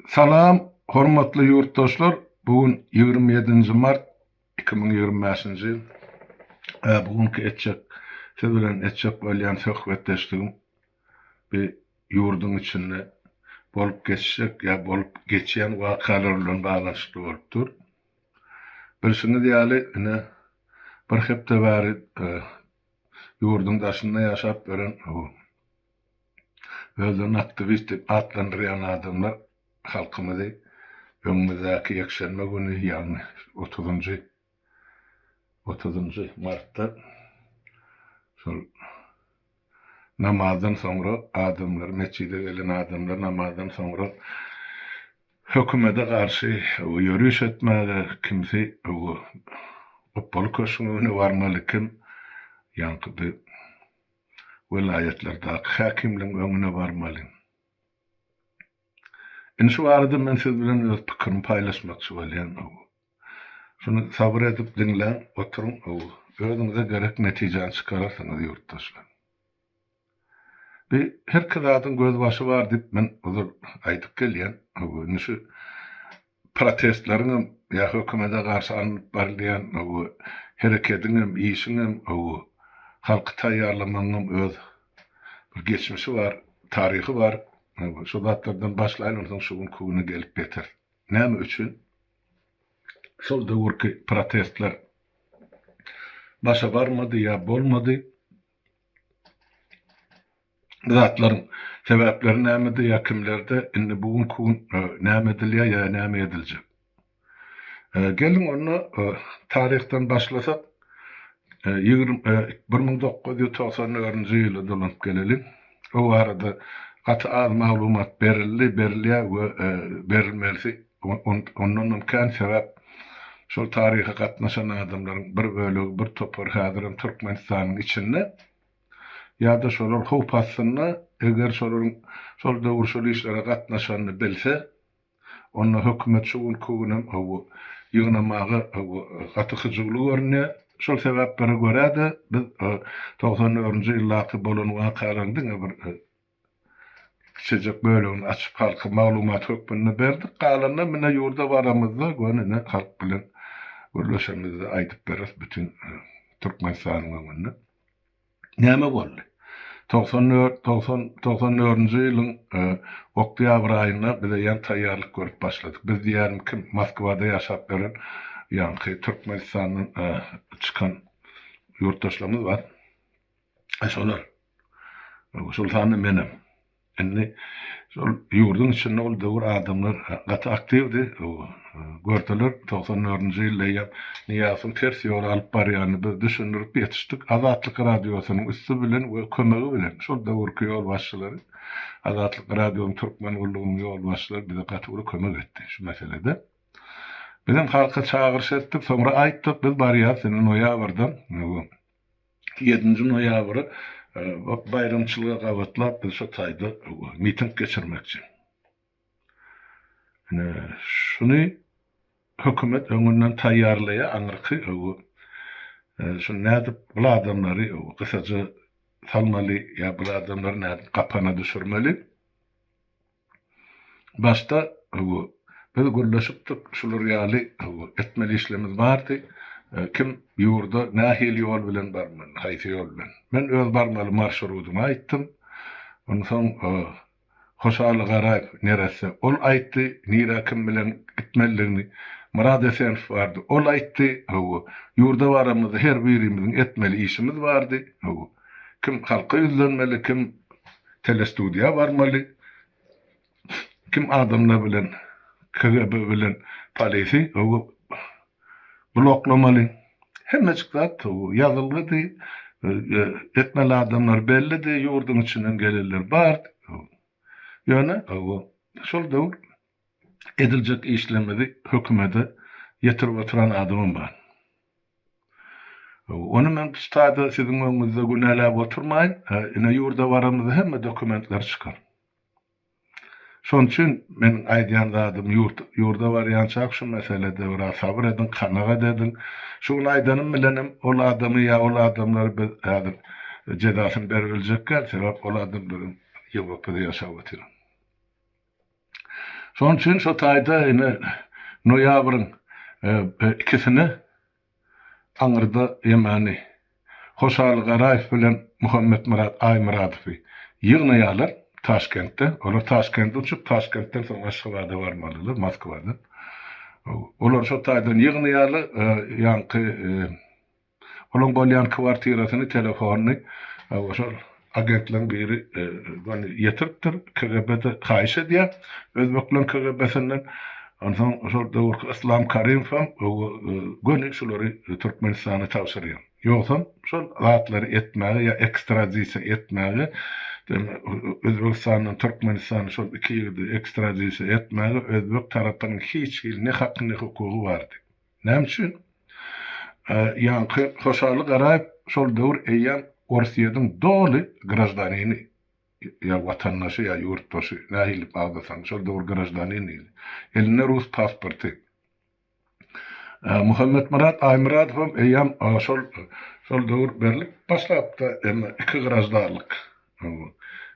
Salam hormatly ýurtdaşlar bu gün 27-nji mart 2025-nji ýyl. Bu günki etjek siz bilen etjek bolýan söhbetdeşligim bir ýurduň içinde bolup geçjek ýa bolup geçýän wakalar bilen baglanyşykly bolup dur. Bilşiňiz ýaly ine bir hepde bäri ýurduň daşynda ýaşap ýören Özlerini aktiwist diýip atlandyrýan adamlar halkymyzy öňümizdäki ýekşenbe güni, ýagny otuzynjy, otuzynjy martda şol namazdan soňra adamlar, metjide gelen adamlar namazdan soňra hökümete garşy ýöriş etmäge, kimsi Gupbaly köşgüň öňüne barmaly, kim ýaňky bir Welaýatlardaky häkimligiň öňüne barmaly. Indi şu barada men siz bilen öz pikirimi paýlaşmakçy bolýan. Şuny sabyr edip diňläň, oturyň, özüňize gerek netijäni çykararsyňyz ýurtdaşlar. Bi herki zadyň gözbaşy bar diýip men ozal aýdyp gelýän. Indi şu protestleriňem ýa hökümete garşy alnyp barylýan herekediňem, işiňem, halky taýýarlamagyňam öz bir geçmişi bar, taryhy bar. Şo zatlardan başlaýyn, onsoň şu günki güne gelip ýeteris. Näme üçin şol döwürki protestler başa barmady ýa bolmady? Bu zatlaryň sebäpleri nämede ýa kimlerde, indi bu günki gün näme edilýär ýa näme ediljek? Geliň onda taryhdan başlasak, 1994-nji ýyla dolanyp geleliň. O barada gaty az maglumat berildi, berilýär we berilmelisi ondanam kän sebäp şol taryha gatnaşan adamlaryň bir bölegi, bir topary häzirem Türkmenistanyň içinde. Ýa-da şolar howp astynda, eger şolaryň şol döwür şol işlere gatnaşanyny bilse, onda hökümet şu günki günem hawa, ýygnamaga hawa, gaty hyjuwly görünýär. Şol sebäplere görä-de, biz 94-nji ýyldaky bolan wakalaryň diňe bir kiçijek bölegini açyp halka maglumat hökmünde berdik. Galanyny mine ýurda baramyzda göni ine halk bilen gürleşemizde aýdyp bereris bütin Türkmenistanyň öňünde. Näme boldy? 94, 90, 94-nji ýylyň oktýabr aýynda biz eýýäm taýýarlyk görüp başladyk. Biz diýýänim kim? Moskwada ýaşap ýören ýaňky Türkmenistandan çykan ýurtdaşlarymyz bar. Şolar. Şol sanda menem. Indi şol ýurduň içinde ol döwür adamlar gaty aktiwdi. Gördüler, 94-nji ýylda eýýäm Nyýazowyň ters ýola alyp barýanyny biz düşündirip ýetişdik. Azatlyk Radiosynyň üsti bilen we kömegi bilen şol döwürki ýolbaşçylary, Azatlyk Radiosynyň Türkmen gullugynyň ýolbaşçylary bize gaty uly kömek etdi şu meselede. Bizem halka çagyryş etdik, soňra aýtdyk, biz barýarys indi noýabrdan. Ýedinji noýabry baýramçylyga gabatlap biz şo taýda miting geçirmekçi. Ine, şuny hökümet öňünden taýýarlaýar, aňyrky şuny nädip bul adamlary gysaja salmaly ýa bul adamlary nädip gapana düşürmeli. Başda biz gürleşipdik, şular ýaly etmeli işlerimiz bardy. Kim ýurda nähili ýol bilen barmaly, haýsy ýol bilen. Men öz barmaly marşrudymy aýtdym. Onsoň Hoşaly Garaýew neresse, ol aýtdy, nirä kim bilen gitmelidigini. Myrat Esenow bardy, ol aýtdy. Hawa, ýurda baramyzda her birimiziň etmeli işimiz bardy. Hawa, kim halka ýüzlenmeli, kim telestudiýa barmaly. Kim adamlar bilen KGB bilen polisi bloklamaly. Hemmejik zat ýazylgydy. Etmeli adamlar bellidi. Ýurduň içinden gelenler bardy. Ýöne şol döwür ediljek işlerimizi hökümete ýetirip oturan adamam bar. Ony men şu taýda siziň öňüňizde günäläp oturmaýyn. Ine ýurda baramyzda hemme dokumentler çykar. Şonuň üçin meniň aýdýan zadym ýurt ýurda barýançak şu meselede biraz sabyr ediň, kanagat ediň. Şu gün aýdanym bilenem ol adamy ýa ol adamlary biz häzir jezasyny beribiljek däl, sebäp ol adamlaram Ýewropada ýaşap otyr. Şonuň üçin şo taýda ine noýabryň ikisine aňyrda ýemany Hoşaly Garaýew bilen Muhammetmyrat Aýmyradowy ýygnaýarlar Taşkentde. Olar Taşkende uçup, Taşkentden soň Aşgabada barmalylar, Moskwadan. Olary şo taýdan ýygnaýarlar, ýaňky Olaň bolýan kwartirasyny, telefonyny şol agentleriň biri göni ýetiripdir. KGB-de haýyş edýär, özbekleň KGB-sinden. Onsoň şol döwürki Yslam Karimowam göni şulary Türkmenistana tabşyrýar. Ýogsam şol zatlary etmäge ýa ekstradisiýa etmäge, Özbegistandan Türkmenistana şol iki ýigidi ekstradisiýa etmäge özbek tarapynyň hiç hili ne haky, ne hukugy bardy. Näme üçin? Ýaňky Hoşaly Garaýew şol döwür eýýäm Orsýetiň doly graždanini, ýa watandaşy, ýa ýurtdaşy, nähili agzasaň, şol döwür graždanin diýildi. Elinde rus pasporty. Muhammetmyrat Aýmyradowam eýýäm şol şol döwür berlip başlapdy, emma iki graždanlyk.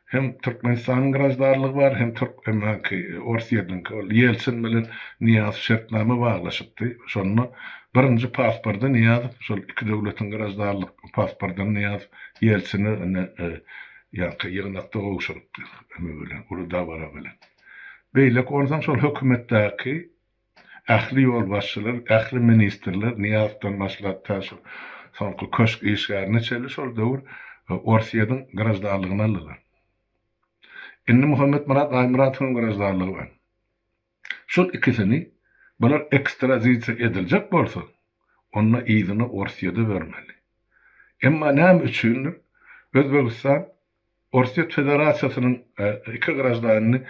Hem Türkmenistanyň graždanlygy bar, hem türk emmaky Orsýetiňki. Ol Ýeltsin bilen Nyýazow şertnama baglaşypdy. Şonda birinji pasporty Nyýazow şol iki döwletiň graždanlyk pasportyny Nyýazow Ýeltsine ine ýaňky ýygnakda gowşurypdy eme bilen, uly dabara bilen. Beýleki onsoň şol hökümetdäki Ähli ýolbaşçylar, ähli ministrler, Nyýazowdan başlap tä şu soňky köşk işgärine çenli şol döwür Orsýetiň graždanlygyny aldylar. Indi Muhammetmyrat Aýmyradowyň graždanlygy bar. Şol ikisini bular ekstradisiýa ediljek bolsa, onda yzyna Orsýede bermeli. Emma näme üçindir, Özbegistan Orsýet Federasiýasynyň iki graždanini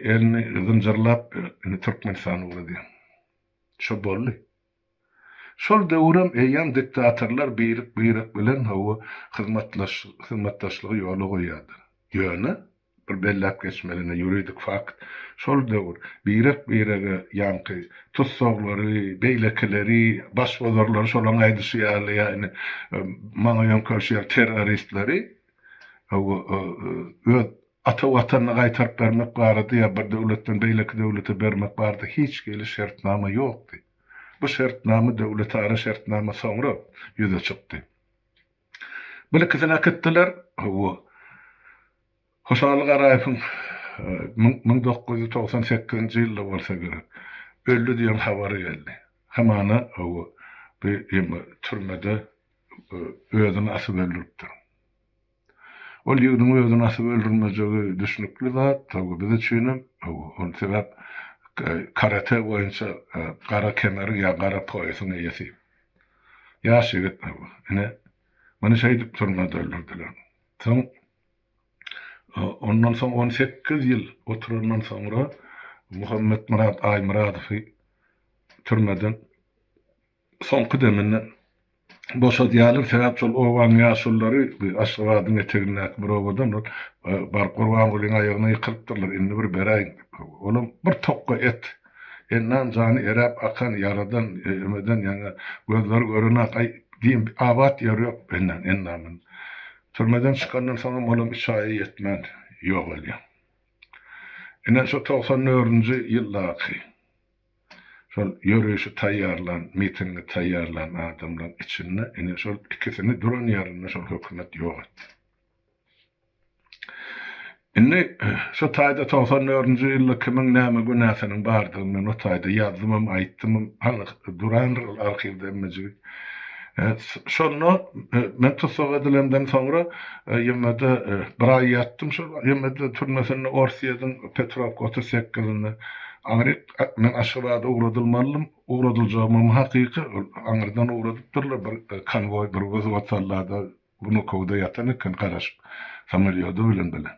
elini zynjyrlap indi Türkmenistana ugradýar. Şo boldy. Şol döwürem eýýäm diktatorlar birek-birek bilen hawa hyzmatdaşlygy ýola goýýardylar. Ýöne bir belläp geçmeli ine ýuridik fakt, şol döwür birek-birege ýaňky tussaglary, beýlekileri, başbozarlary şolaň aýdyşy ýaly ýa indi maňa ýöňkelşi ýaly terroristleri öz ata watanyna gaýtaryp bermek barada ýa bir döwletden beýleki döwlete bermek barada hiç hili şertnama ýokdy. Bu şertnama döwletara şertnama soňra ýüze çykdy. Bir ikisini äkitdiler. Hawa. Hoşaly Garaýewiň 1998-nji ýylda bolsa gerek, öldi diýen habary geldi. Hamana, hawa, bu ýeme türmede özüni asyp öldüripdir. Ol ýigidiň özüni asyp öldürmejegi düşnükli zat, hawa, biz üçinem, hawa, ol sebäp karate boýunça gara kemeriň ýa gara poýasyň eýesi. Ýaş ýigit, hawa, ine, muny şeýdip türmede öldürdiler. Soň Ondan soň 18 ýyl oturandan soňra Muhammetmyrat Aýmyradowy türmeden soňky deminde boşadýarlar. Sebäp şol obanyň ýaşululary Aşgabadyň etegindäki bir obadan ol baryp Gurbangulyň aýagyna ýykylypdyrlar, indi bir beräýiň diýip. Olam bir tokga et. Endan jany eräp akan ýaradan emeden ýaňa gözleri görenak aý diýim abat ýeri ýok endan endamyn. Türmeden çykandan soňam olam üç aýa ýetmän ýogalýar. Ine şo 94-nji ýyldaky şol ýörişi taýýarlan, mitingi taýýarlan adamlaryň içinde ine şol ikisini duran ýerinde şol hökümet ýok etdi. Indi şo taýda 94-nji ýylda kimiň näme günäsiniň bardygyny men o taýda ýazdymam, aýtdymam, hany durandyr ol arhiwde hemmejigi. Şonda men tussag edilemden soňra ýemede bir aý ýatdym şol ýemede türmesinde Orsýetiň Petrowka 38-inde. Aňryk men Aşgabada ugradylmalydym. Ugradyljagymam hakyky, aňyrdan ugradypdyrlar bir konwoý, bir wzwod sallada Wnukowda ýatan eken garaşyp, samolýody bilen bile.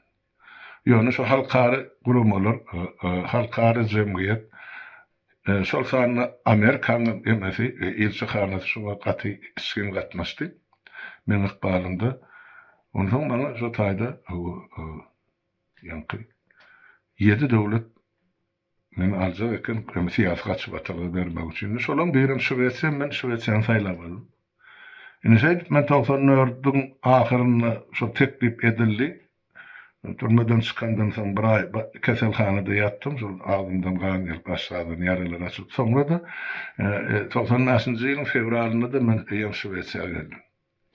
Ýöne şu halkara guramalar, halkara jemgyýet, şol sanda Amerikanyň emesi, ilçihanasy şuňa gaty içgin gatnaşdy meň ykbalymda. Onsoň maňa şo taýda ýaňky ýedi döwlet Meni aljak eken, hem syýasy gaçybatalga bermek üçin. Indi şolaň birem Şwesiýa, men Şwesiýany saýlap aldym. Indi şeýdip men 94-iň ahyrynda şol teklip edildi. Türmeden çykandan soň bir aý keselhanada ýatdym, şol agzymdan gan gelip, aşgazan ýaralar açylyp, soňra-da 95-nji ýylyň fewralynda-da men eýýäm Şwesiýa geldim.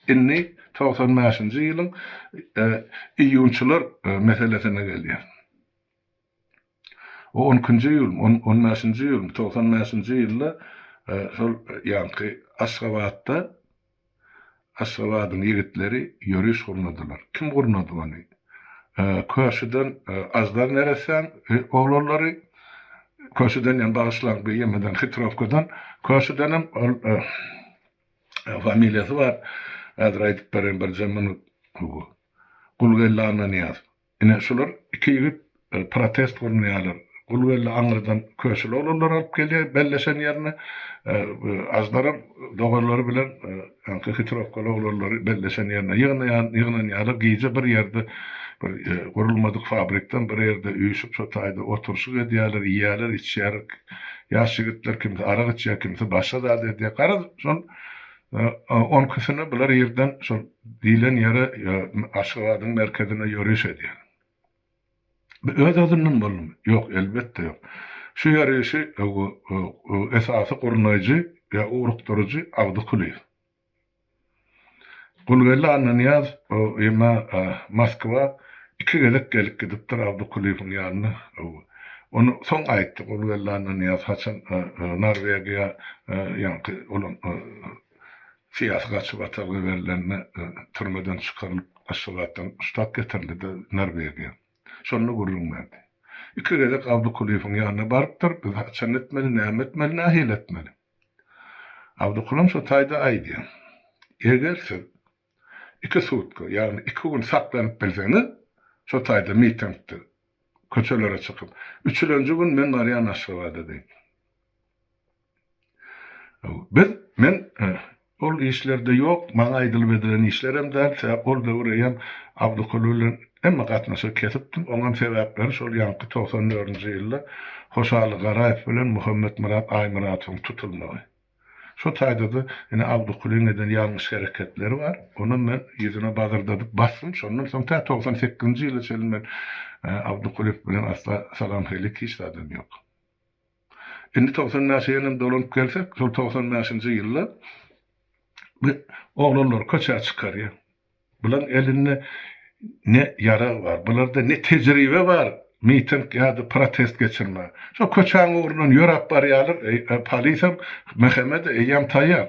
Indi 95-nji ýylyň iýunçylar meselesine gelýän. O on ikinji ýyl, on, on bäşinji ýyl, 95-nji ýylda şol ýaňky Aşgabatda Aşgabadyň ýigitleri ýöriş gurnadylar. Kim gurnady ony? Köşüden Aždar neressäň oglanlary, Köşüden ýa bagyşlaň bu ýemeden Hitrowkadan, Köşüdenem ol familiýasy bar, häzir aýdyp bereýin birje minut, Gulgeldi Annanyýazow. Ine, şular iki ýigit protest gurnaýarlar. Gulgeldi aňyrdan köşüli oglanlary alyp gelýär belleşen ýerine. Aždaram doganlary bilen ýaňky hitrowkaly oglanlary belleşen ýerine ýygnaýan, ýygnanýarlar. Gije bir ýerde bir gurulmadyk fabrikden bir ýerde üýşüp şo taýda oturyşyk edýärler, iýýärler, içýärler. Ýaş ýigitler kimsi arak içýär, kimsi başga zat edýär. Garaz, şol on ikisine bular irden şol diýlen ýere Aşgabadyň merkezine ýöriş edýär. Bu öz-özünden boldumy? Ýok, elbetde ýok. Şu ýörişi esasy gurnaýjy ýa ugrukdyryjy Abdy Kulyýew. Gulgeldi Annanyýaz ýa Moskwa iki gezek gelip gidipdir Abdy Kulyýewiň ýanyna. Ony soň aýtdy Gulgeldi Annanyýaz haçan Norwegiýa ýaňky bolan Syýasy gaçybatalga berlende türmeden çykarylyp Aşgabatdan ştat getirildi-de Norwegiýa. Şonda gürrüň berdi. Iki gezek Abdy Kulyýewiň ýanyna barypdyr, biz haçan etmeli, näme etmeli, nähili etmeli? Abdy Kulam şo taýda aýdýar, Eger siz iki sutka, ýagny iki gün saklanyp bilseňiz, şo taýda mitingde, köçelere çykyp, üçülenji gün men barýan Aşgabada diýip. Biz, men ol işlerde ýok, maňa aýdylyp edilen işlerem däl, sebäp ol döwür eýýäm Abdykuly bilen hemme gatnaşygy kesipdim, oňam sebäpleri şol ýaňky 94-nji ýylda Hoşaly Garaýew bilen Muhammetmyrat Aýmyratowyň tutulmagy. Şo taýda-da ine Abdykulyň eden ýalňyş hereketleri bar, onam men ýüzüne bazyrdadyp basdym, şondan soň tä 98-nji ýyla çenli men Abdykulyýew bilen asla salam-helik hiç zadam ýok. Indi 95 ýenem dolanyp gelsek, şol 95-nji ýylda bu oglanlar köçä çykarýar. Bularyň elinde ne ýarag bar, bularda ne tejribe bar miting ýa-da protest geçirmäge. Şol köçäň ugrundan ýöräp barýarlar, polisem, MHM-de eýýäm taýýar.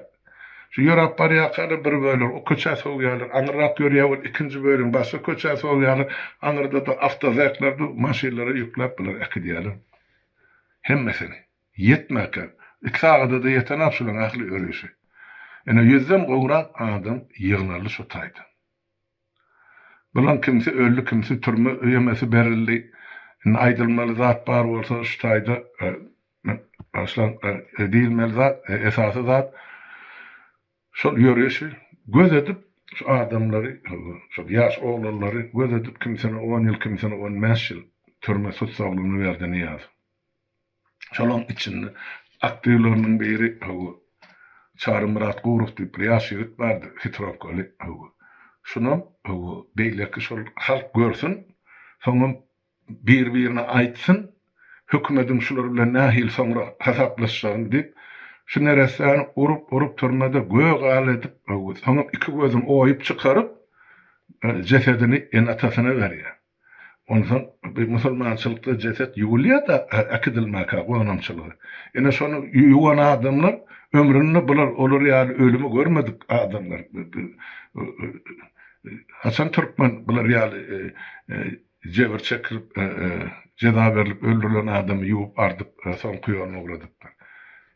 Şu ýöräp barýarkalar bir bölegi o köçä sowýarlar, aňyrrak ýörýär bolup ikinji bölegini başga köçä sowýarlar, aňyrda-da awtozekler dur, maşynlara ýükläp bulary äkidýärler. Hemmesini. Ýetmäkä, iki sagada-da ýetenok şulaň ähli örüşi. Ine, ýüzden gowrak adam ýygnaldy şo taýda. Bulaň kimsi öldi, kimsi türme ýemesi berildi. Indi aýdylmaly zat bar bolsa şu taýda, bagyşlaň, diýilmeli zat, esasy zat, Şol ýörişi göz edip, şu adamlary, şol ýaş oglanlary göz edip kimsine on ýyl, kimsine on bäş ýyl türme tussaglygyny berdi Nyýazow. Şolaň içinde aktiwleriniň biri hawa, Çarymyrat Gurow diýip bir ýaş ýigit bardy, hitrowkaly, hawa. Şunam, hawa, beýleki şol halk görsün, soňam bir-birine aýtsyn, hökümediň şular bilen nähili soňra hasaplaşjagyny diýip, şu neressäni urup-urup türmede gök al edip, soňam iki gözüni oýup çykaryp, jesedini ene-atasyna berýär. Onsoň bu musulmançylykda jeset ýuwulýar-da äkidilmäkä gonamçylyga. Ine şony ýuwan adamlar ömründe bular olar ýaly ölümi görmedik adamlar. Haçan türkmen bular ýaly jebir çekilip, jeza berlip öldürilen adamy ýuwup ardyp, soňky ýoluna ugradypdyr.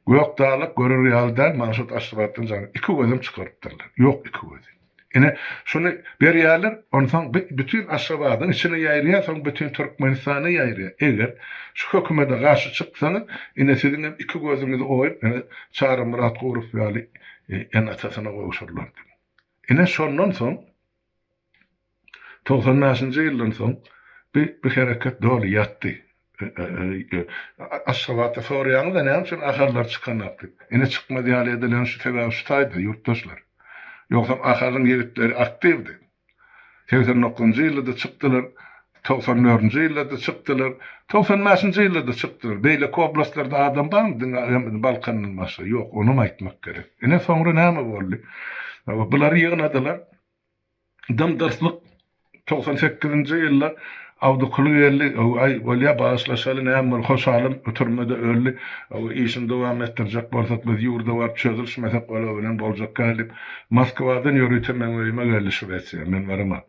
Gök daglyk görer ýaly däl, maňa şo Aşgabatdan jaň iki gözem çykarypdyrlar. Ýok iki gözi. Ine, şuny berýärler, onsoň bütin Aşgabadyň içine ýaýraýar, soň bütin Türkmenistana ýaýraýar. Eger şu hökümete garşy çyksaňyz, ine siziňem iki gözüňizi oýup, ine Çarymyrat Gurow ýaly ene-atasyna gowşurylar diýip. Ine şondan soň 95-nji ýyldan soň bu bu hereket doly ýatdy. Aşgabatda soraýaňyz-a näme üçin Ahallar çykanok diýip. Ine çykmaz ýaly edilen şu sebäbi şu taýda ýurtdaşlar. Ýogsam Ahalyň ýigitleri aktiwdi. 89-njy ýylda-da çykdylar. 94-nji ýylda-da çykdylar, 95-nji ýylda-da çykdylar. Beýleki oblastlarda adam barmy diňe Balkandan başga? Ýok, onam aýtmak gerek. Ine soňra näme boldy? Bulary ýygnadylar. Dym-dyrslyk 98-nji ýylda Awdykuly geldi, Aý, bolýa, bagyşlaşaly, näme boldy, hoşalym türmede öldi, işini dowam etdirjek bolsak, biz ýurda baryp çözülişmesek, olar bilen boljak däl diýip, Moskwadan ýörite meň öýüme geldi Şwesiýa, men baramok.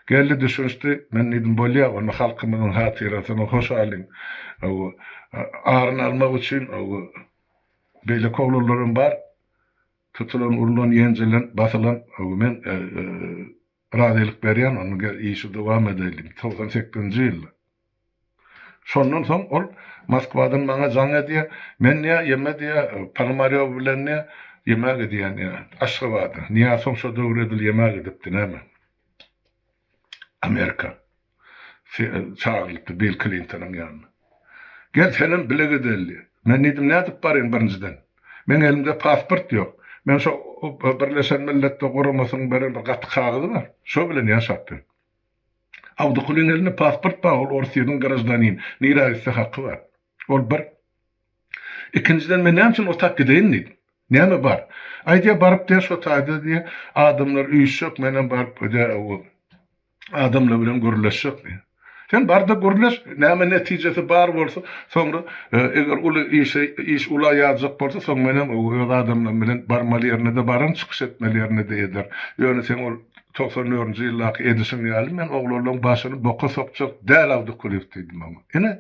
Geldi, düşünişdi, men diýdim, bolýa, onda halkymyzyň hatyrasyna hoşalyň, aryny almak üçin beýleki oglanlaram bar, Tutulan, urlan, ýenjilen, basylan men razylyk berýän, onda gel işi dowam edeliň. 98-nji ýylda. Şondan soň ol Moskwadan maňa jaň edýär. Men diýýär, ýeme diýýär, Ponomarýow bilen diýýär, ýemä gidýän diýýär, Aşgabada. Nyýazow şo döwür edil ýemä gidipdi näme. Amerika. Çagyrylypdy Bill Klintonyň ýanyna. Gel senem bile gideli diýýär. Men diýdim, nädip barýyn birinjiden? Meň elimde pasport ýok. Men şo Birleşen Milletler Guramasynyň beren bir gaty kagyzy bar. Şo bilen ýaşap ýörün. Abdykulyň elinde pasport bar, ol Orsýetiň graždanini. Nirä gitse haky bar. Ol bir. Ikinjiden men näme üçin otap gideýin diýdim. Näme bar? Aý diýýär, baryp diýýär, şo taýda diýýär, adamlar üýşjek, menem baryp diýýär, adamlar bilen gürleşjek diýýär. Sen bar-da gürleş, näme netijesi bar bolsa, soňra eger uly işe, iş ula ýazjak bolsa, soň menem öz adamlarym bilen barmaly ýerine-de bararyn, çykyş etmeli ýerine-de ederin. Ýöne seň ol 94-nji ýyldaky edişiň ýaly, men oglanlaryň başyny boka sokjak däl Abdykulyýew diýdim oňa. Ine,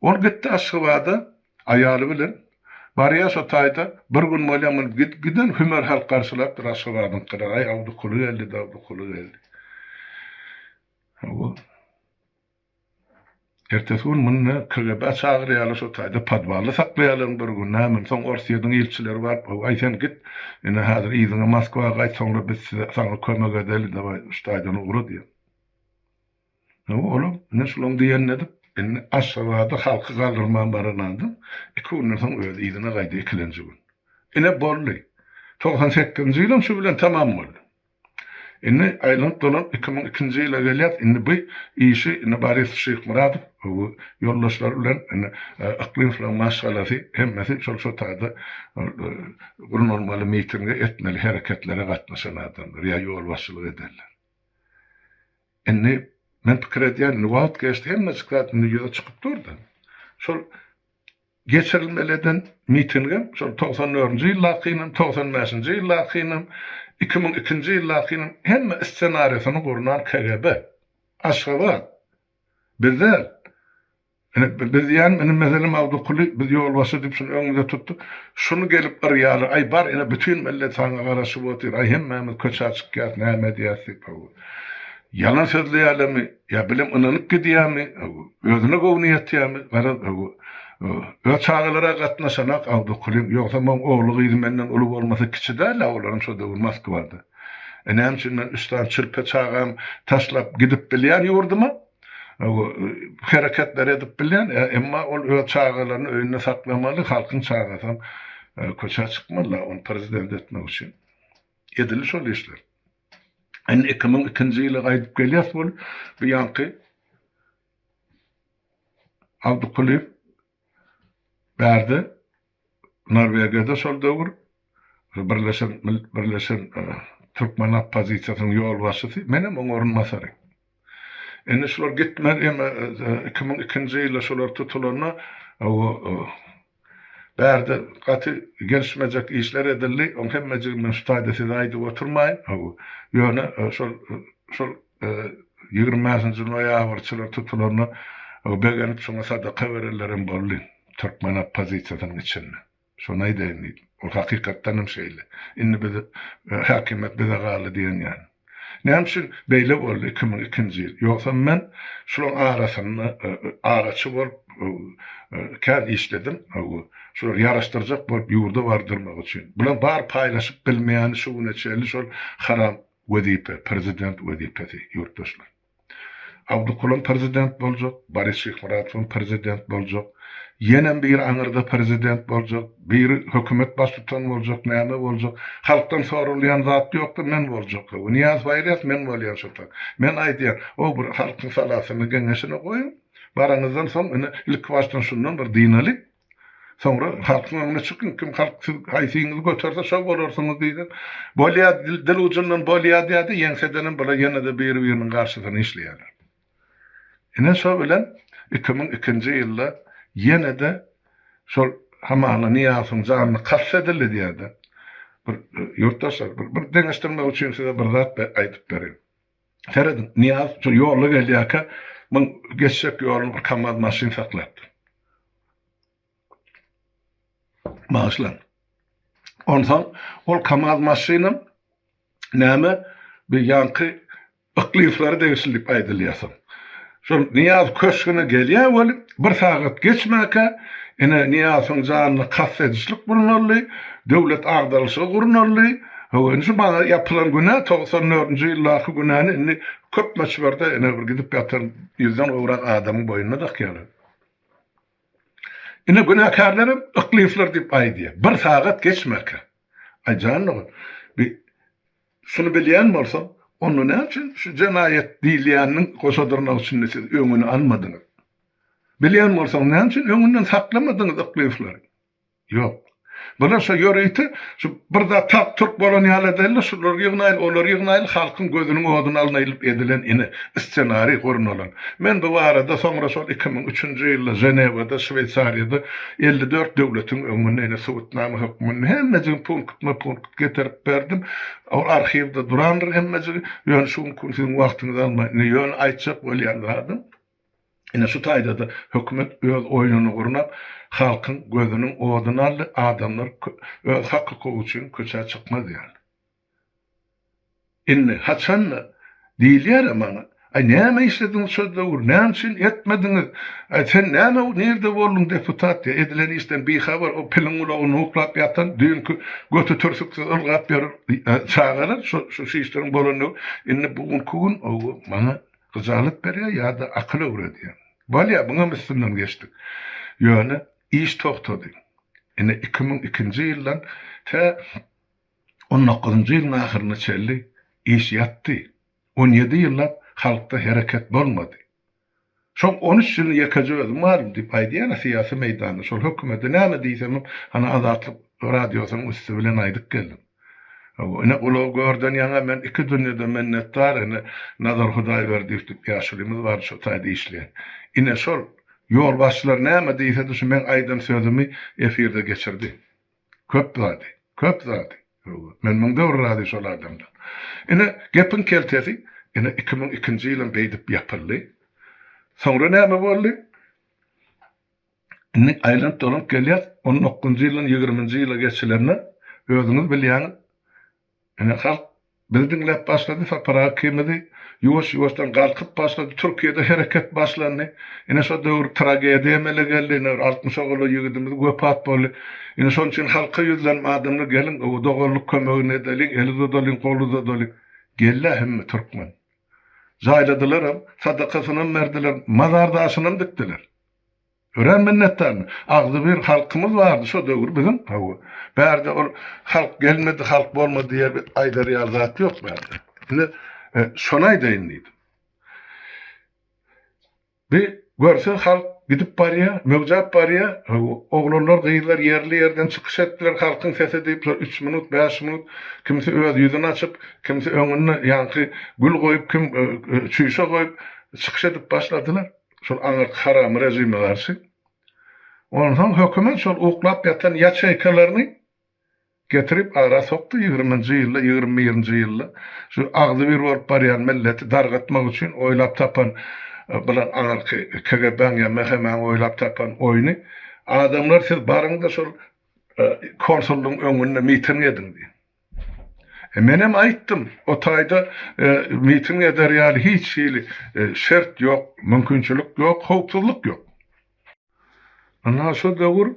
ol gitdi Aşgabada aýaly bilen. Barýar şo taýda, bir gün bolýar muny giden hümer halk garşylapdyr Aşgabadyňkylar, aý Abdykuly geldi, Abdykuly geldi. Hawa. Ertesi gün muny KGB çagyrýarlar şo taýda podwalda saklaýarlar bir gün näme soň Orsýetiň ilçileri baryp aý sen git ine häzir yzyňa Moskwa gaýt soňra biz size saňa kömek edeli dawaý şu taýdan ugra diýen. Hawa olam ine şulaň diýenini edip indi Aşgabada halky galdyrman baran adam iki günden soň özi yzyna gaýdy ikilenji gün. Ine boldy. 98-nji ýylam şu bilen tamam boldy. Indi aýlanyp dolanyp 2002-nji ýyla gelýäs. Indi bu işi indi Boris Şyhmyradow we ýoldaşlary bilen indi Yklymowlaryň maşgalasy hemmesi şol şo taýda gurnalmaly mitinge etmeli hereketlere gatnaşan adamlar ýa ýolbaşçylyk edenler. Indi men pikir edýän indi wagt geçdi hemmejik zat indi ýüze çykyp dur-da. Şol Geçirilmeli eden mitingem şol 94-nji ýyldakynam, 95-nji ýyldakynam, 2002-nji ýyldakynam hemme ssenariýasyny gurnan KGB. Aşgabat. Biz däl. Ine, biz diýýänim, ine, meselem, Abdykuly biz ýolbaşçy diýip şuny öňümize tutduk. Şuny gelip yrýarlar, aý bar, ine, bütin millet saňa garaşyp otyr, aý hemmämiz köçä çykýas, näme edýäs diýip. Ýalan sözleýärlermi, ýa bilem ynanyp gidýärmi, özüne göwni ýetýärmi, garaz, öz çagalara gatnaşanak Abdykulyň, ýogsam oň ogly-gyzy menden uly bolmasa kiçi däl-ä olaram şo döwür Moskwada. E näme üçin men üç sany çülpe çagamy taşlap gidip bilýän ýurduma, hereketler edip bilýän, emma ol öz çagalaryny öýünde saklamaly, halkyň çagasam köçä çykmaly-la ony prezident etmek üçin. Edildi şol işler. Indi 2002-nji ýyla gaýdyp gelýäs bol, bu ýaňky Abdykulyýew bärde Norwegiýada şol döwür Birleşen Birleşen Türkmen oppozisiýasynyň ýolbaşçysy, menem oň orunbasary. Indi şular gitmez, eme 2002-nji ýylda şular tutulanda o Bärde gaty gelişmejek işler edildi. Oň hemmejigini men şu taýda size aýdyp oturmaýyn. Ýöne şol şol 25-nji noýabrçylar tutulanda begenip şoňa sadaka berenlerem boldy türkmen oppozisiýasynyň içinde. Şony aýdaýyn diýdim. Ol hakykatdan hem şeýle. Indi biz häkimiýet bize galdy diýen ýaly. Näme üçin beýle boldy 2002-nji ýyl? Ýogsam men şularyň arasynda araçy bolup kän işledim. Şulary ýaraşdyrjak bolup ýurda bardyrmak üçin. Bularyň bary paýlaşyp bilmeýäni şu güne çenli şol haram wezipe, prezident wezipesi ýurtdaşlar. Abdykulam prezident boljak, Boris Şyhmyratowam prezident boljak, ýenem biri aňyrda prezident boljak, biri hökümet baştutany boljak, näme boljak. Halkdan soralýan zat ýok-da, men boljak. Nyýazow aýyrýas, men bolýan şo tak. Men aýdýan, o bir halkyň salasyny, geňeşini goýuň. Baraňyzdan soň ine ilkibaşdan şundan bir dynalyň. Soňra halkyň öňüne çykyň, kim halk siz haýsyňyzy göterse şo bolarsyňyz diýseň, bolýa dil ujundan bolýa diýýärdi, ýeňsedenem bular ýene-de biri-biriniň garşysyna işleýärler. Ine şo bilen 2002-nji ýylda ýene-de şol hamala Nyýazowyň janyna kast edildi diýýärdi. Bir ýurtdaşlar bir bir deňeşdirmek üçin size bir zat aýdyp bereýin. Serediň, Nyýazow şol ýolda gelýärkä muň geçjek ýoluny bir kamaz maşyn saklapdyr. Bagyşlaň. Onsoň ol KAMAZ maşynam näme bir ýaňky Yklymlara degişli diýip aýdylýar soň. Şol Nyýaz köşgüne gelýär weli, bir sagat geçmäkä ine Nyýazowyň janyna kast edişlik gurnaldy, döwlet agdarylyşygy gurnaldy. Hawa, indi şu maňa ýapylan günä, 94-nji ýyldaky günäni indi köp möçberde ine bir gidip ýatan ýüzden gowrak adamyň boýnuna dakýarlar. Ine günäkärlerem yklymslar diýip aýdýar. Bir sagat geçmäkä. Aý jan dogan, bi şuny bilýän bolsaň, onda näme üçin şu jenaýat diýilýäniniň goşa dyrnak içinde siz öňüni almadyňyz? Bilýän bolsaň näme üçin öňünden saklamadyňyz yklymslary? Ýok. Bular şo ýörite şu bir zat tak türk bolan ýaly edeli şulary ýygnaýly olary ýygnaýly halkyň gözüniň oduny alnaýlyp edilen ine ssenariý gurnalan. Men bu barada soňra şol 2003-nji ýylda Ženewada Şweýsariýada 54 döwletiň öňünde ine subutnama hökmünde hemmejigini punktma punkt getirip berdim. Ol arhiwde durandyr hemmejigi. Ýöne şu günki gün siziň wagtyňyzy almaýyn. Ine ýöne aýtjak bolýan zadym. Ine şu taýda-da hökümet öz oýnuny gurnap, halkyň gözüniň oduny aldy, adamlar öz hak-hukugy üçin köçä çykmaz ýaly. Indi haçan-da diýilýär-ä maňa, Aý näme işlediňiz şo döwür, näme üçin etmediňiz, aý sen näme nirde bolduň deputat diýýär, edilen işden bihabar, o piliň gulagynda uklap ýatan, düýnki göti türsüksiz ylgap ýören çagalar şu şu işleriň bolan döwür, indi bu günki gün maňa Gyjalat berýär ýa-da akyl öwredýär. Bolýar, muňam üstünden geçdik. Ýöne iş togtady. Ine, 2002-nji ýyldan tä on dokuzynjy ýylyň ahyryna çenli iş ýatdy. On ýedi ýyllap halkda hereket bolmady. Şoň on üç ýylyny ýekeje özüm galdym diýip aýdýan-a syýasy meýdanda. Şol hökümete näme diýsemem, hany Azatlyk Radiosynyň üsti bilen aýdyp geldim. Hawa, ine gulagy görden ýaňa men iki dünýede minnetdar, ine Nazar Hudaýberdiýew diýip ýaşulymyz bar şo taýda işleýän. Ine şol ýolbaşçylar näme diýsedi şu meň aýdan sözümi efirde geçirdi. Köp zady, köp zady. Hawa, men müňde bir razy şol adamdan. Ine gepiň keltesi, ine 2002-nji ýylam beýdip ýapyldy. Soňra näme boldy? Indi aýlanyp-dolanyp gelýäs, on dokuzynjy ýyldan ýigriminji ýyla geçilende, özüňiz bilýäňiz, ine, halk bizi diňläp başlady, Sapar aga ikimizi, ýuwaş-ýuwaşdan galkyp başlady, Türkiýede hereket başlandy. Ine, şo döwür tragediýa emele geldi, ine, bir altmyşa golaý ýigidimiz wepat boldy. Ine, şonuň üçin halka ýüzlenip, adamlar, geliň, doganlyk kömegini edeliň, el uzadalyň, gol uzadalyň. Geldi-ä hemme türkmen. Jaýladylaram, sadakasynam berdiler, mazar daşynam dikdiler. Örän minnetdarmy. Agzybir halkymyz bardy şo döwür biziň. Hawa. Bärde ol halk gelmedi, halk bolmady diýer aýdar ýaly zat ýok bärde. Indi şony aýdaýyn diýdim. Bir görse halk gidip barýar, möwjäp barýar. Hawa, oglanlar, gyzlar ýerli-ýerden çykyş etdiler halkyň sesi diýip, şol üç minut, bäş minut kimsi öz ýüzüni açyp, kimsi öňünde ýaňky gül goýup, kim çüýşe goýup çykyş edip başladylar. Şol aňyrky haramy režime garşy. Onsoň hökümet şol uklap ýatan ýaçeýkalaryny getirip ara sokdy ýigriminji ýylda, 21-nji ýylda. Şu agzybir bolup barýan milleti dargatmak üçin oýlap tapan bilen aňyrky KGB-niň ýa MHM-niň oýlap tapan oýny. Adamlar siz baryň-da şol konsullygyň öňünde miting ediň diýip. E, menem aýtdym, o taýda e, miting eder ýaly hiç hili e, şert ýok, mümkinçilik ýok, howpsuzlyk ýok. Ynha şo döwür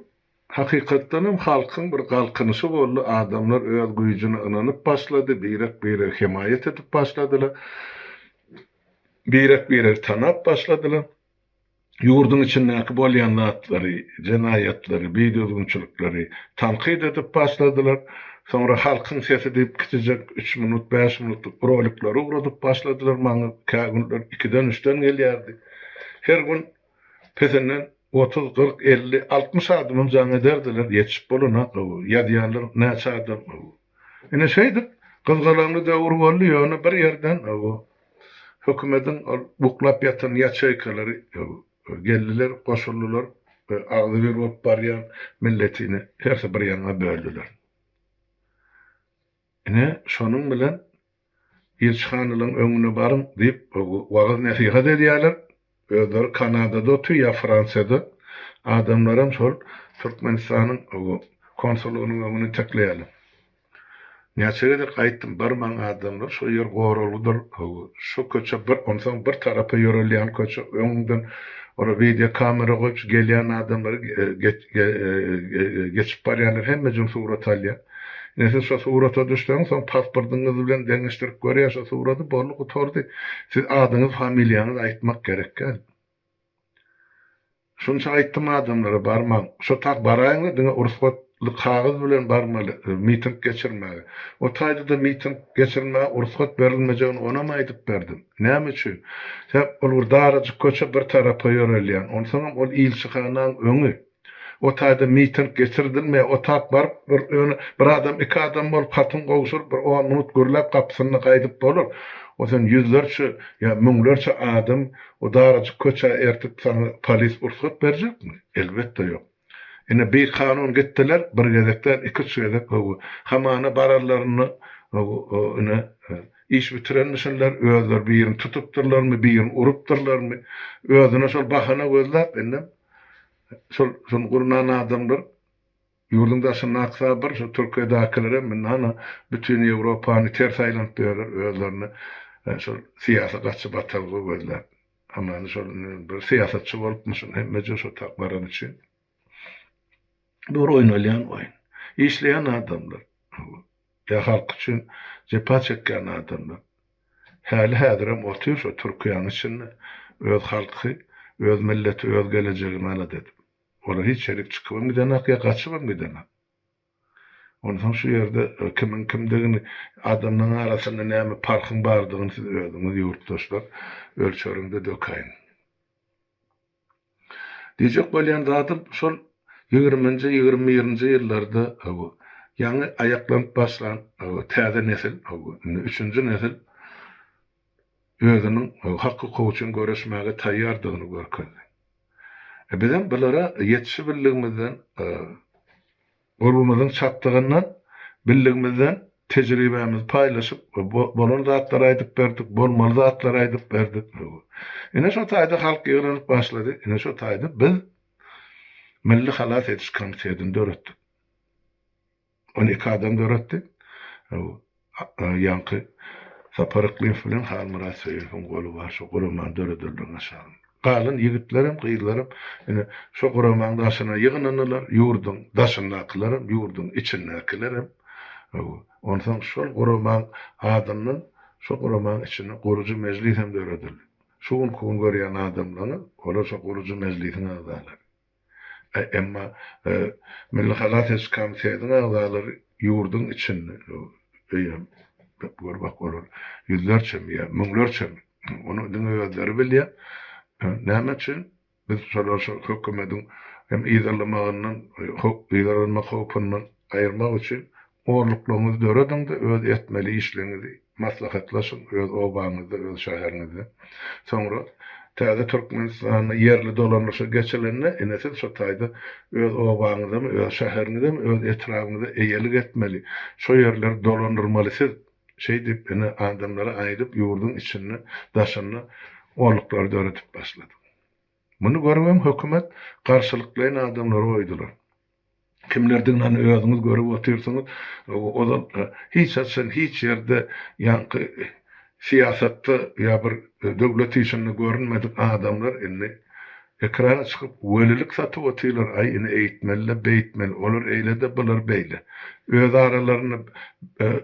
hakykatdan hem halkyň bir galkynyşy boldy, adamlar öz güýjüne ynanyp başlady, birek-birege hemaýat edip başladylar. Birek-biregi tanap başladylar. Ýurduň içindäki bolýan zatlary, jenaýatlary, bidüzgünçilikleri tankyt edip başladylar. Soňra Halkyň sesi diýip kiçijek üç minut, bäş minutlyk rolikleri ugradyp başladylar. Maňa kä günler ikiden-üçden gelýärdi. Her gün pesinden 30, 40, 50, 60 adamam jaň ederdiler. Ýetişip bolanok, ýazýanlar näçe adam. Ine şeýdip, gyzgalaňly döwür boldy, ýöne bir ýerden hökümediň ol uklap ýatan ýaçeýkalary geldiler, goşuldylar we agzybir bolup barýan milletini hersi bir ýaňa böldüler. Ine, şonuň bilen Ilçihanalaryň öňüne baryň diýip wagyz-nesihat edýärler. Özleri Kanadada otyr ýa Fransiýada. Adamlaram şol Türkmenistanyň konsullygynyň öňüne itekleýärler. Näçe gezek aýtdym, barmaň adamlar, şo ýer goralgydyr. Şo köçe bir, onsoň bir tarapa ýörelýän köçe, öňüňden olar wideo kamera goýup şu gelýän adamlary geçip barýanlar hemmejigini surata alýar. Ine siz şo surata düşseňiz soň pasportyňyz bilen deňeşdirip görýär şo suraty boldy gutardy. Siz adyňyz familiýaňyzy aýtmak gerek däl. Şunça aýtdym adamlara barmaň. Şo tak baraýyňda diňe rugsatly kagyz bilen barmaly miting geçirmäge. O taýda-da miting geçirmäge rugsat berilmejegini onam aýdyp berdim. Näme üçin? Sebäp ol bir darajyk köçe bir tarapa ýörelýän. Onsoňam ol ilçihanaň öňi. O taýda miting geçirdilmeýär. O tak baryp bir ýöne bir adam iki adam bolup hatyn gowşuryp bir on minut gürläp gapysynda gaýdyp bolar. O sen ýüzlerçe ýa müňlerçe adam o darajyk köçä ertip saňa polis rugsat berjekmi? Elbetde ýok. Ine bikanun gitdiler bir gezek däl iki üç gezek hawa hamana bararlarynda hawa ine iş bitirenmişinler özleri birini tutupdyrlarmy birini urupdyrlarmy özüne şol bahana gözläp indem Şol şony gurnan adamlar ýurduň daşyndaky bir şu Türkiýedäkilerem indi hana bütin Ýewropany ters aýlanyp ýörler özlerine şol syýasy gaçyp atalga gözläp. Hamany şol indi bir syýasatçy bolupmyşyn hemmeje şo tak barany üçin. Bu bir oýnalýan oýun. Işleýän adamlar. Ýa halk üçin jepa çekýän adamlar. Häli-häzirem otyr şo Türkiýäň içinde öz halky, öz milleti, öz gelejegini alada edip. Olar hiç ýerik çykybam gidenak ýa gaçybam gidenak. Onsoň şu ýerde kimiň kimdigini, adamlaryň arasynda näme parhyň bardygyny siz özüňiz ýurtdaşlar ölçeriň-de dökäýiň. Diýjek bolýan zadym şol ýigriminji, 21-nji ýyllarda ýaňy aýaklanyp başlan täze nesil, indi üçünji nesil özüniň hak-hukugy üçin göreşmäge taýýardygyny görkezdi. Bizem bulara ýetişibildigimizden Gurbumyzyň çatdygyndan, bildigimizden tejribämizi paýlaşyp, bolan zatlary aýdyp berdik, bolmaly zatlary aýdyp berdik. Ine şo taýda halk ýygnanyp başlady. Ine şo taýda biz Milli halas ediş komitetini döretdik. Ony iki adam döretdi. Ýaňky Sapar Yklymow bilen Halmyrat Söýünowyň goly bar şo guramany döredenleriň aşagynda. Galan ýigitlerem, gyzlaram ine şo guramaň daşyna ýygnandylar, ýurduň daşyndakylaram, ýurduň içindäkilerem. Onsoň şol guramaň adyndan şo guramaň içinde gurujy mejlis hem döredildi. Şu günki gün görýän adamlaryňyz, olar şo gurujy mejlisiň agzalary. Emma Milli halas ediş komitetiniň agzalary ýurduň içinde öýem gör bak olar ýüzlerçemi ýa müňlerçemi ony diňe özleri bilýär. Näme üçin? Biz şolar şol hökümediň hem yzarlamagyndan yzarlanmak howpundan aýyrmak üçin Orluklaryňyzy dörediň-de, öz etmeli işleriňizi maslahatlaşyň, öz obaňyzda, öz şäheriňizde. Soňra täze Türkmenistanda ýerli dolandyryşa geçilende, ine siz şo taýda öz obaňyzamy, öz şäheriňizemi, öz etrabyňyza eýelik etmeli, şo ýerleri dolandyrmaly siz. Şeýdip, ine adamlara aýdyp, ýurduň içinde, daşynda orluklary döredip başladyk. Muny görübem hökümet garşylyklaýyn adamlary goýdular. Kimlerdigini hany özüňiz görüp otyrsyňyz. Ozal hiç haçan hiç ýerde ýaňky syýasatda ýa bir döwlet işinde görünmedik adamlar indi ekrana çykyp welilik satyp otyrlar, aý indi eýtmeli-de beýtmeli, olar eýle-de bular beýle. Öz aralarynda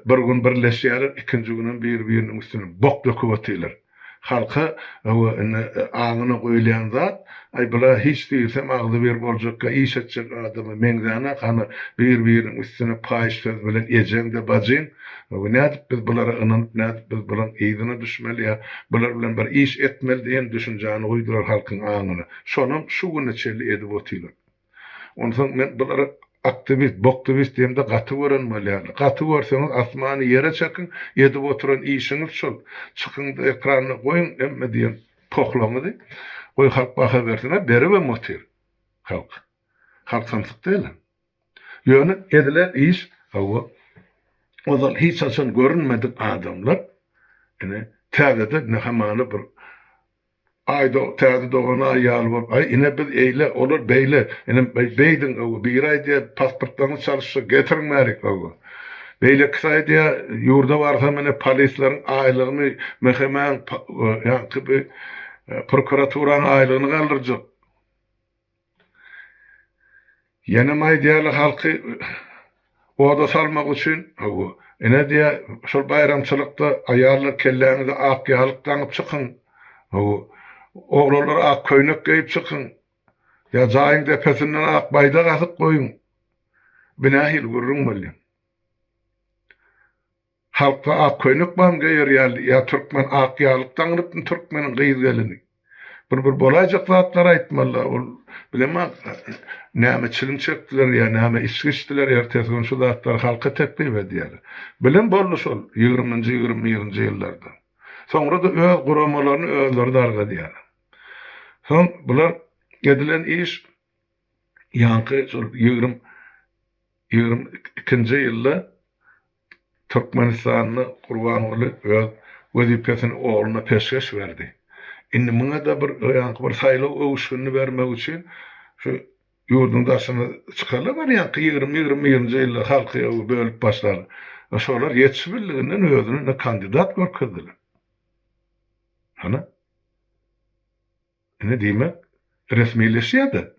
bir gün birleşýärler, ikinji günem biri-biriniň üstüne bok döküp otyrlar. Halka hawa indi aňyna guýulýan zat, aý bula hiç diýilsem agzybir boljakka iş etjek adama meňzänak hany bir biriniň üstüne paýyş söz bilen ejeň-de bajyň, hawa nädip biz bulara ynanyp nädip biz bulaň yzyna düşmeli ýa bular bilen bir iş etmeli diýen düşünjäni guýdular halkyň aňyna. Şonam şu güne çenli edip otyrlar. Onsoň men bulary aktiwist, boktiwist diýemde gaty gören bolýarlar. Gaty görseňiz asmany ýere çekiň, edip oturan işiňiz şol. Çykyňda ekranda goýuň hemme diýen pohlaňyzy. Goý halk baha bersin. A beribem otyr halk. Halk samsyk däl. Ýöne edilen iş hawa ozal hiç haçan görünmedik adamlar ine täzeden ne hamana bir Aý täze dogan aý ýaly bolup, aý ine biz eýle, olar beýle, ine beýdiň öwgi, biri aýdýar pasportlaryňyz çalyşsa getiriň bärik öwgi. Beýlekisi aýdýar ýurda barsam ine polisleriň aýlygyny, MHM-iň ýaňky bi prokuraturanyň aýlygyny galdyrjak. Ýenem aýdýarlar halky oda salmak üçin, hawa, ine diýýär, şol baýramçylykda aýallar kelläňize ak ýaglyk daňyp çykyň, hawa, oglanlar ak köýnek geýip çykyň, ýa jaýyň depesinden ak baýdak asyp goýuň. Bu nähili gürrüň bolýar? Halkda ak köýnek barmy geýer ýaly ýa türkmen ak ýaglyk daňynypmy türkmeniň gyz gelini. Bir bir bolaýjak zatlary aýtmalyda ol bilemok näme çilim çekdiler ýa näme içgi içdiler ertesi gün şu zatlary halka teklip edýärler. Bilim boldy şol ýigriminji 21-nji ýyllarda. Soňra-da öz guramalaryny özleri dargadýarlar. Soň bular edilen iş ýaňky şol 20 22-nji ýylda Türkmenistanda Gurbanguly öz wezipesini ogluna peşgeş berdi. Indi muňa-da bir ýaňky bir saýlaw öwüşginini bermek üçin şu ýurduň daşyna çykarlar bar ýaňky 20 21-nji ýylda halky bölüp başlar. Şolar ýetişibildiginden özüni ine kandidat görkezdiler. Hana. Ine diýmek resmileşýär-de.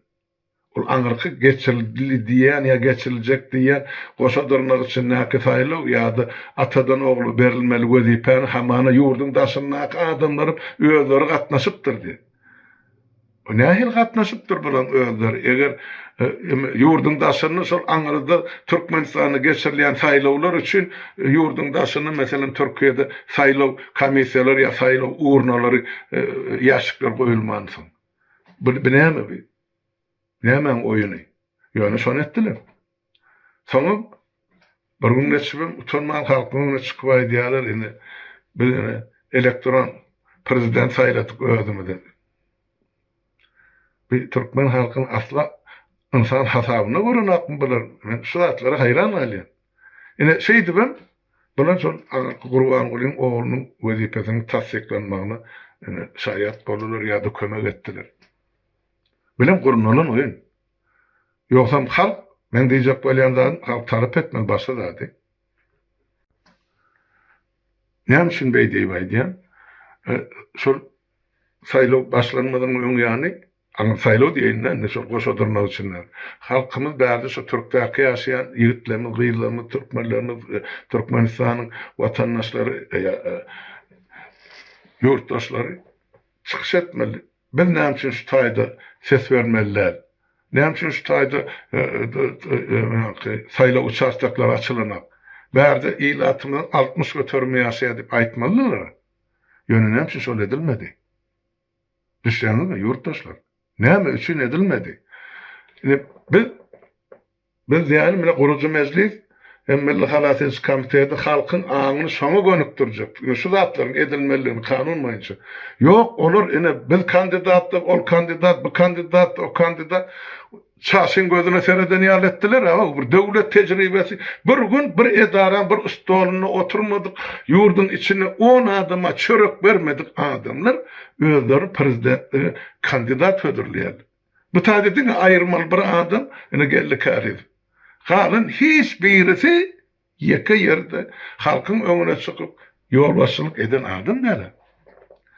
Ol aňyrky geçirildi diýýän ýa geçiriljek diýýän goşa dyrnak içindäki saýlaw ýa-da atadan ogla berilmeli wezipäni hamana ýurduň daşyndaky adamlaryň özleri gatnaşypdyr diýip. O nähili gatnaşypdyr bulaň özleri eger ýurduň daşynda şol aňyrda Türkmenistanda geçirilýän saýlawlar üçin ýurduň daşynda meselem Türkiýede saýlaw komissiýalary ýa saýlaw urnalary ýaşikler goýulmansoň. Bu bu näme bu? Nämäň oýuny? Ýöne şony etdiler. Soňam bir gün geçibem utanman halkyň öňüne çykyp aýdýarlar, indi biz ine elektron prezident saýladyk özümize. Bu türkmen halkyny asla ynsan hasabyna görenokmy bular? Men şu zatlara haýran galýan. Ine şeýdibem bular şol agyrky Gurbangulyň oglunyň wezipesiniň tassyklanmagyna ine şaýat boldular ýa-da kömek etdiler. Bilen gurnalan oýun. Ýogsam halk, meň diýjek bolýan zadym, halk talap etmeli başga zady. Näme üçin beý diýip aýdýan? Şol saýlaw başlanmazynyň öň ýany Aňry saýlaw diýeýin-dä indi şol goşa dyrnak içinde. Halkymyz bärde şu türkdäki ýaşaýan ýigitlerimiz, gyzlarymyz, türkmenlerimiz, Türkmenistanyň watandaşlary, ýurtdaşlary çykyş etmeli. Biz näme üçin şu taýda ses bermeli däl? Näme üçin şu taýda saýlaw uçastoklary açylanok? Bärde ilatymyzyň 60 göterimi ýaşaýar diýip aýtmalydylar. Ýöne näme üçin şol edilmedi? Düşýäňizmi, ýurtdaşlar? Näme üçin edilmedi? Indi biz biz diýeli mine gurujy mejlis hem Milli halas ediş komiteti halkyň aňyny şoňa gönükdirjek. Ine şu zatlaryň edilmelidigini kanun boýunça. Ýok, olar ine biz kandidatdyk, ol kandidat, bu kandidat, o kandidat. Çaşyň gözüne sereden ýaly etdiler a bir döwlet tejribesi bir gün bir edaraň bir stolunda oturmadyk ýurduň içinde on adama çörek bermedik adamlar özleri prezidentlige kandidat hödürleýärler. Bu taýda diňe aýyrmaly bir adam ine Geldi Kärizow. Galan hiç birisi Ýeke ýerde halkyň öňüne çykyp ýolbaşçylyk eden adam däl-ä.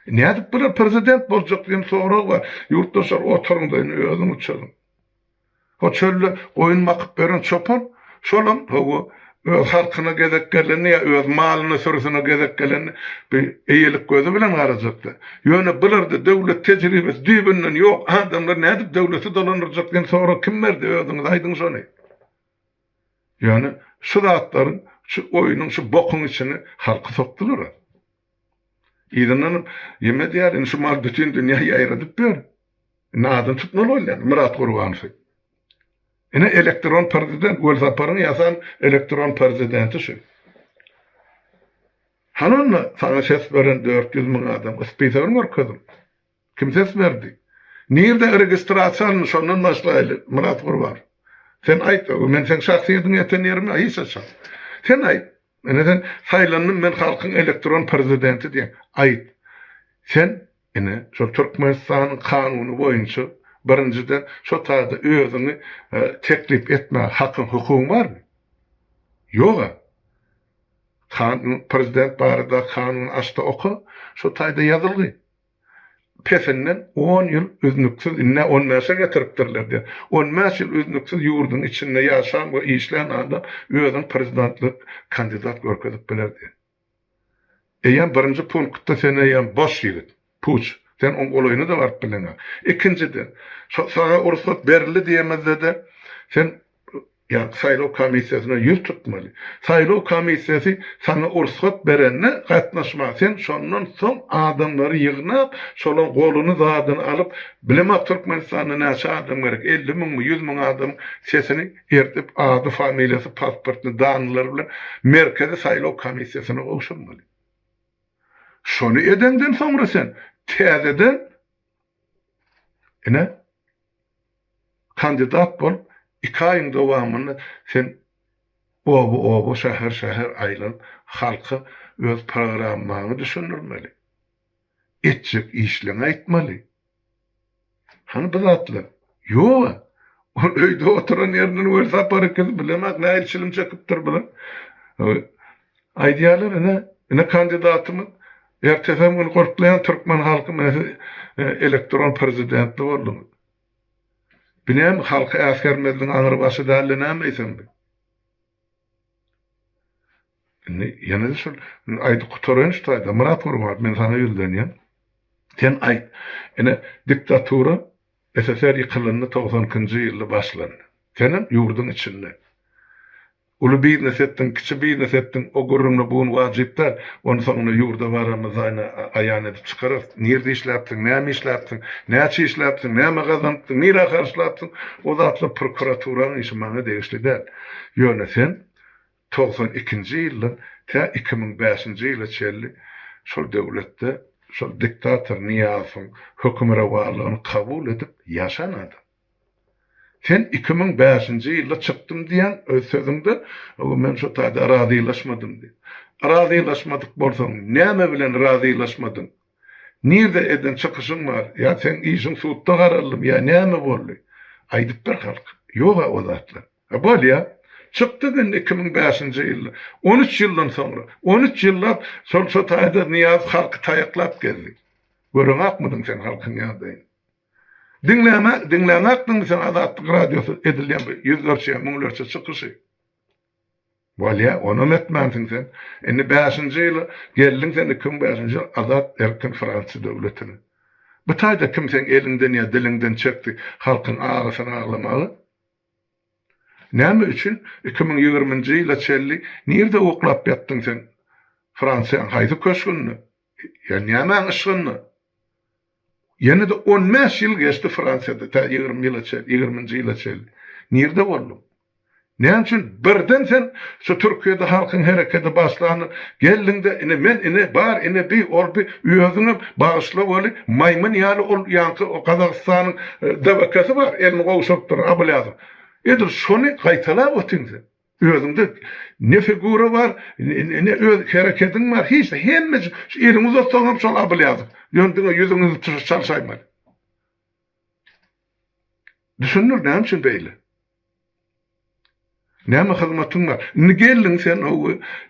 Nädip bular prezident boljak diýen sorag bar. Ýurtdaşlar oturyň-da indi özüňiz çözüň. Ho çölde goýun bakyp beren çopan, şolam hawa. Öz halkyna gezek gelende ýa öz malyna, sürüsine gezek gelende bir eýelik gözi bilen garajakda. Ýöne bularda döwlet tejribesi düýbünden ýok. Adamlar nädip döwleti dolandyrjak diýen sorag kim berdi özüňiz aýdyň şony. Ýöne şu zatlaryň şu oýnuň şu bokuň içine halky sokdular. Yzyndanam ýeme diýýär indi şu mal bütin dünýä ýaýradyp ýör. Indi adyny tutmaly bolýar Myrat Gurbanowy. Ine elektron prezident Welsaparyň ýasan elektron prezidenti şu. Hany onda saňa ses beren 400 müň adam spisogyny görkeziň. Kim ses berdi? Nirde registrasiýa alyndy şondan başlaýly Myrat Gurbanow. Sen aýt men seň şahsyýetiňe ýeten ýerim ýok hiç haçan. Sen aýt. Ine sen saýlandym men halkyň elektron prezidenti diýen. Aýt. Sen ine şol Türkmenistanyň kanuny boýunça birinjiden şo taýda özüňi teklip etmäge hakyň hukugyň barmy? Ýoga. Kanun prezident barada kanuny açda oka şo taýda ýazylgy. Pesinden on ýyl üznüksiz, indi on bäşe getiripdirler diýýär. On bäş ýyl üznüksiz ýurduň içinde ýaşan we işlän adam özüni prezidentlige kandidat görkezip biler diýýär. Eýýäm birinji punktda sen eýýäm boş ýigit, puç. Sen oň golaýyna-da baryp bileňok. Ikinjiden, şo saňa rugsat berildi diýemizde-de, sen Ýa saýlaw komissiýasyna ýüz tutmaly. Saýlaw komissiýasy saňa ursgat berende gatnaşma, sen şondan soň adamlary ýygnap, şolaň goluny zadyny alyp, bilemok Türkmenistanda näçe adam gerek, 50 müňmi, 100 müň adamyň sesini erdip, ady, familiýasy, pasportny danylary bilen Merkezi saýlaw komissiýasyna gowşurmaly. Şony edeňden soňra sen täzeden ine Kandidat bolup, iki aýyň dowamynda sen oba-oba, şäher-şäher aýlanyp, halka öz programmaňy düşündirmeli. Etjek işleňi aýtmaly. Hany bu zatlar? Ýog-a. Ol öýde oturan ýerinden Welsapar ikisi bilemok nähili çilim çekipdir bular. Aýdýarlar ine, ine kandidatymyz. Ertesem gün gurtlaýan türkmen halky mine siz elektron prezidentli bolduňyz. Bu näme halky äsgermezligiň aňry başy dälde näme eýsem bu? Indi ýene-de şol aýdyp gutaraýyn şu taýda. Myrat Gurbanow men saňa ýüzlenýän. Sen aýt. Ine diktatura SSR ýykylanda 92-nji ýylda başlandy. Senem ýurduň içinde. Uly biznes etdiň, kiçi biznes etdiň, o gürrüňler bu gün wajyp däl. Ony soňunda ýurda baramyzda aýna aýan edip çykararys. Nirde işläpsiň, näme işläpsiň, näçe işläpsiň, näme gazanypsyň, nirä harçlapsyň, o zatlar prokuraturaň işi, maňa degişli däl. Ýöne sen 92-nji ýyldan tä 2005-nji ýyla çenli şol döwletde şol diktator Nyýazowyň hökümrowanlygyny kabul edip ýaşan adam. Sen 2005-nji ýylda çykdym diýýäň öz sözüňde, hawa men şo taýda razylaşmadym diýip. Razylaşmadyk bolsaň näme bilen razylaşmadyň? Nirde eden çykyşyň bar? Ýa seň işiň sudda garaldymy ýa näme boldy? Aýdyp ber halka. Ýog-a o zatlar. A bolýa. Çykdyk indi 2005-nji ýylda. On üç ýyldan soňra. On üç ýyllap şol şo taýda Nyýazow halky taýaklap gezdi. Göreňakmydyň sen halkyň ýagdaýyny? Diňläme, diňläňakdyňmy sen Azatlyk radiosy edilýän bu ýüzlerçe ýa müňlerçe çykyşy? Bolýa, onam etmänsiň sen. Indi bäşinji ýyla geldiň sen 2005-nji ýyl azat erkin Fransiýa döwletine. Bu taýda kim seň eliňden ýa diliňden çekdi halkyň agysyny aglamagy? Näme üçin 2020-nji ýyla çenli nirde uklap ýatdyň sen Fransiýaň haýsy köşgünde? Ýa nämäň yşgynda? Ýene-de on bäş ýyl geçdi Fransiýada, tä 20 ýyla çenli, ýigriminji ýyla çenli. Nirde bolduň? Näme üçin birden sen şu Türkiýede halkyň hereketi başlanda geldiňde ine men ine bar ine bi ol bi özüňem bagyşla weli maýmyn ýaly ol ýaňky Gazagystanyň DWK-sy bar elini gowşuryp duran Abylýazow. Edil şony gaýtalap otyň sen. Özüňde ne figura bar, ne öz hereketiň bar, hiç hemme şu eliňi uzatsaň hem şol Abylýazow. Ýöne diňe ýüzüňi çalşaýmaly. Düşündir näme üçin beýle? Näme hyzmatyň bar? Indi geldiň sen o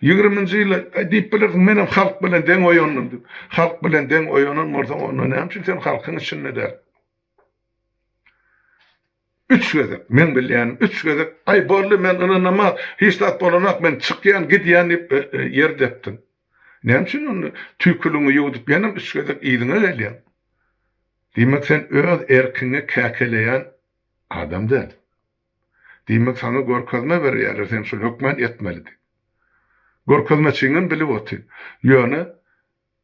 20-nji ýyla diýip bilersiň, menem halk bilen deň oýandym diýip. Halk bilen deň oýanan bolsaň, onda näme üçin sen halkyň içinde däl? Üç gezek, meň bilýänim üç gezek, aý boldy men ynanamok, hiç zat bolanok, men çykýan, gidýän diýip ýer depdiň. Näme üçin onda tüýküligiňi ýuwdup ýenem üç gezek yzyňa gelýäň? Diýmek sen öz erkiňe käkeleýän adam däl. Diýmek saňa görkezme berýärler sen şuny hökmän etmeli diýip. Görkezmeçiňem bilip otyr. Ýöne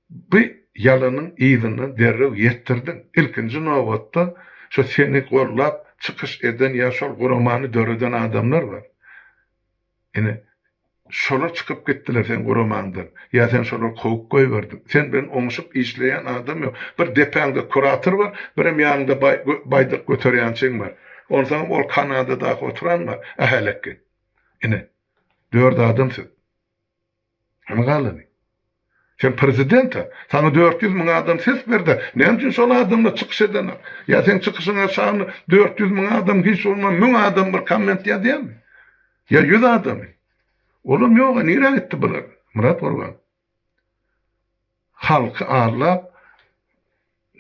bu ýalanyň yzyndan derrew ýetdirdiň. Ilkinji nobatda şo seni gollap çykyş eden ýa şol guramany döreden adamlar bar. Ine, şolar çykyp gitdiler seň guramaňdan. Ýa sen şolary kowup goýberdiň. Sen bilen oňşup işleýän adam ýok. Bir depäňde kurator bar, birem ýanyňda baýdak göterýänçiň bar. Onsoňam ol Kanadadaky oturan bar, ähelekgi. Ine, dört adam siz. Hany galany? Sen prezident-ä. Saňa 400 müň adam ses berdi. Näme üçin şol adamlar çykyş edenok? Ýa seň çykyşyňa şanly 400 müň adam hiç bolman 1000 adam bir komment ýazýarmy? Ýa 100 adamy? Olam ýog-a, nirä gitdi bular? Myrat Gurban. Halky aldap,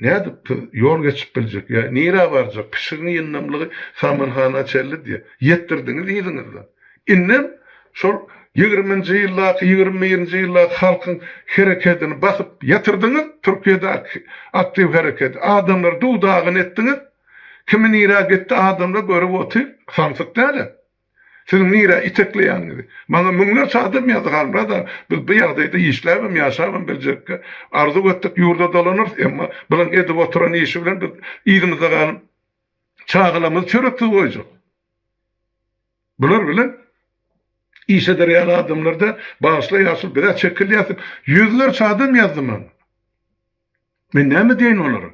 Nädip siz ýol geçip biljek ýa nirä barjak, pişigiň ýyndamlygy samanhana çenli diýýär. Ýetdirdiňiz yzyňyzdan. Indem şol ýigriminji ýyldaky, 21-nji ýyldaky halkyň herekedini basyp ýatyrdyňyz, Türkiýedäki aktiw herekedi. Adamlary duw-dagyn etdiňiz. Kimi nirä gitdi adamlar görüp otyr, samsyk däl-ä. Siziň nirä itekleýäniňizi. Maňa müňlerçe adam ýazdy Halmyrat aga, biz bu ýagdaýda işläbem, ýaşabam biljekkä. Arzuw etdik ýurda dolanarys, emma bulaň edip oturan işi bilen biz yzymyzda galan çagalarymyzy çöreksiz goýjak. Bular bilen iş eder ýaly adamlar däl. Bagyşla ýaşuly, biz-ä çekilýäs diýip, ýüzlerçe adam ýazdy maňa. Men näme diýeýin olara?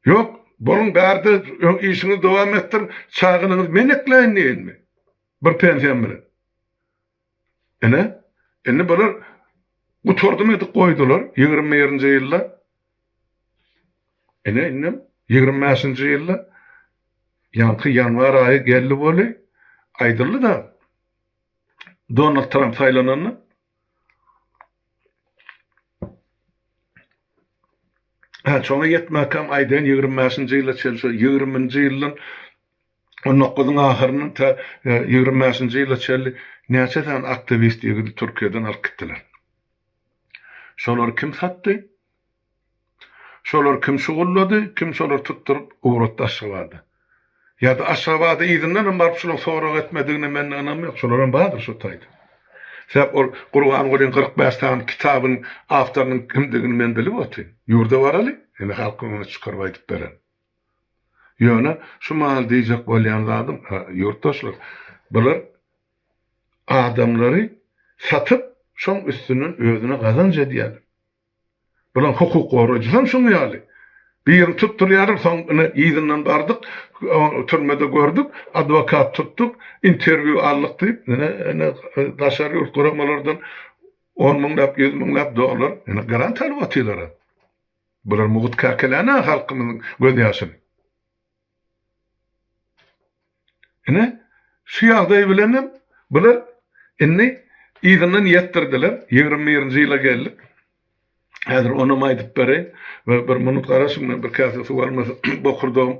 Ýok, boluň bärde, öň işiňizi dowam etdiriň, çagalaryňyzy men ekläýin diýeýinmi? Bir pensiýam bilen. Ine, indi bular gutardym edip goýdular 21-nji ýylda. Ine, indem 25-nji ýylda ýaňky ýanwar aýy geldi weli, aýdyldy-da, Donald Tramp saýlananda, Hä, şoňa ýetmäkäm aýdaýyn, 25-nji ýyla çenli, şo 20-nji ýyldan 19-yň ahyryndan tä 25-nji ýyla çenli näçe sany aktiwist ýigidi Türkiýeden alyp gitdiler. Şolary kim satdy? Şolary kim şugullady? Kim şolary tutduryp ugratdy Aşgabada? Ýa-da Aşgabada yzyndanam baryp şulaň sorag etmedigine mende ynam ýok. Şolaram bardyr şo taýda. Sebäp ol Gurbangulyň 45 sany kitabynyň awtorynyň kimdigini men bilip otyryn. Ýurda baraly, indi halkyň öňüne çykaryp aýdyp bererin. Ýöne şu mahal diýjek bolýan zadym, ýurtdaşlar, bular adamlary satyp, şoň üstünden özüne gazanç edýärler. Bulan hukuk goraýjysam şuň ýaly. Birini tutdurýarlar, soň ine yzyndan bardyk, türmede gördük, adwokat tutduk, interwýu aldyk diýip, ine ine daşary ýurt guramalardan on müňläp, ýüz müňläp dollar ine grant alyp otyrlar. Bular mugt käkelän-ä halkymyzyň gözýaşyny. Ine, şu ýagdaý bilenem bular indi yzyndan ýetdirdiler. 21-nji ýyla geldik. Häzir onam aýdyp bereýin. We bir minut garaşyň, men bir käse suw almasam bokurdagym.